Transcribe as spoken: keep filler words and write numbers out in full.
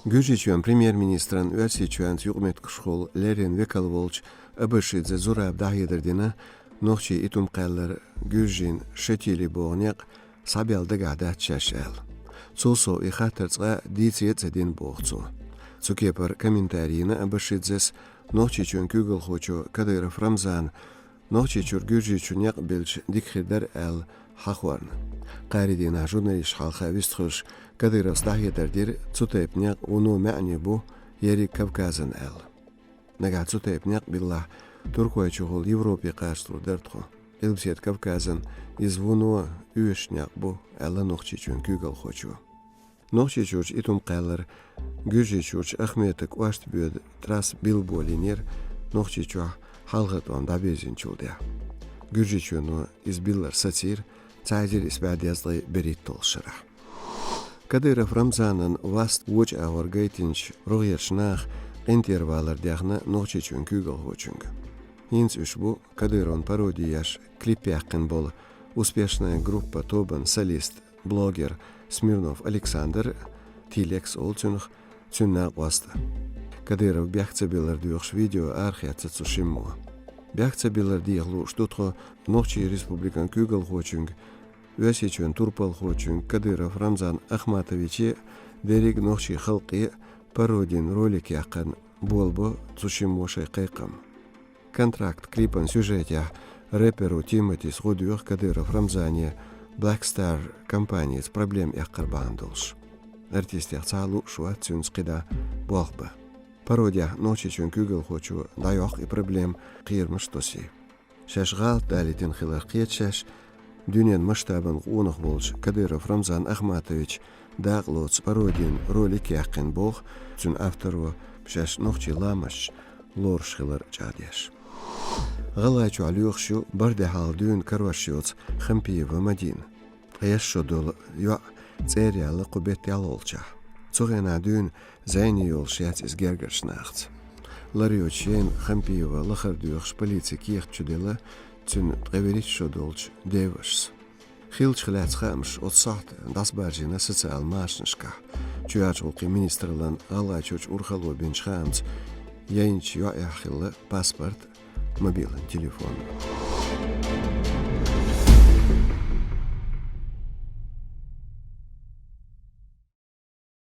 Гуьржийчоьнан премьер-министран Оьрсийчоьнца юкъаметтигашкахула леррина векал волчу Абашидзе Зураба дӀахьедар дина, нохчийн итум кхаьллар Гуьржийн Шатили боху некъ схьабелла дагахь дац шаьш аьлла. Цул сов и хаттар цкъа дийца а ца дина, боху цо. Цу кепара комментари йина Абашидзес Нохчийчоьнан куьйгалхочо Кадыров Рамзана, Нохчийчуьра Гуьржийчу некъ белча дика хир дара аьлла хьахорна. Кхаарин дийнахь журналисташна хьалха вистхуьлуш, Кадыровс дӀахьедар дира, цу тайпа некъ вуно маьӀне бу ерриг Кавказан аьлла. Нагахь цу тайпа некъ биллахь, Туркойчухула Европе кхачалур дара тхо. Къилбаседа Кавказан иза вуно оьшуш некъ бу, аьлла Нохчийчоьнан куьйгалхочо. Нохчийчуьрчу итум кхаьллар Гуьржийчуьрчу Ахметаг кӀоштан боьду трасса билла болийнера Нохчийчохь хьалха тӀом дӀабирзинчул тӀаьхьа. Гуьржийчоьно иза биллар сацийра цхьа эзар исс бӀе дезткъе берхӀитталгӀачу шарахь. Кадыров Рамзанан васт вочу агӀор гайтинчу рогӀерчу наха къинтӀера валар дехна Нохчийчоьнан куьйгалхочуьнга. ХӀинца уьш бу Кадыровна пароди еш клип яьккхина болу «Успешная группа» тобан солист, блогер Смирнов Александр, Тилекс олу цуьнах, цуьнан накъост а. Кадыровга бехк ца биллар доьхуш видео арахецна цу шиммо. Бехк ца биллар деха лууш ду тхо Нохчийн Республикан куьйгалхочуьнга, Оьрсийчоьнан турпалхочуьнга Кадыров Рамзан Ахматовиче а, дерриг а нохчийн халкъе а пародин ролик яккхарна, болабо цу шиммо шайн кхайкхам. «Контракт» клипан сюжетехь рэперо Тиматис гӀо доьху Кадыров Рамзане Black Star компаница проблема эккхар бахьана долуш. Артистех цхьа а лууш вац цуьнца кхидӀа болх бан. Пародехь Нохчийчоьнан куьйгалхочо дӀайоккху и проблема, кхерамаш а тосий. Шаьш гӀалат далийтина хилар кхета шаьш, дуьненан масштабан къонах волчу Кадыров Рамзан Ахматовича дакъалоцу пародин ролик яьккхина боху цуьнан авторо, шаьш нохчийн ламасташ лоруш хилар чӀагӀдеш. ГӀалгӀайчохь лоьхуш ю бардехьалха дуьйна карош йоцу Хампиева Мадина. Ткъе шо долу йоӀ цӀера яьлла кху беттан ялхолгӀачохь. Цу хенахь дуьйна зӀене йолуш яц иза гергарчу нахаца. Лар йоцуш яйна Хампиева лахара доьхуш полицин кехат чу делла цуьнан ткъе вуьрхӀитта шо долчу девашас. Хиллачух лаьцна хаамаш оцу сохьта дӀасабаржийна социалан машанашкахь. Чоьхьарчу гӀуллакхийн министраллан ГӀалгӀайчуьрчу урхалло бинчу хаамца, яйначу йоӀехь хилла паспорт, мобилан телефон.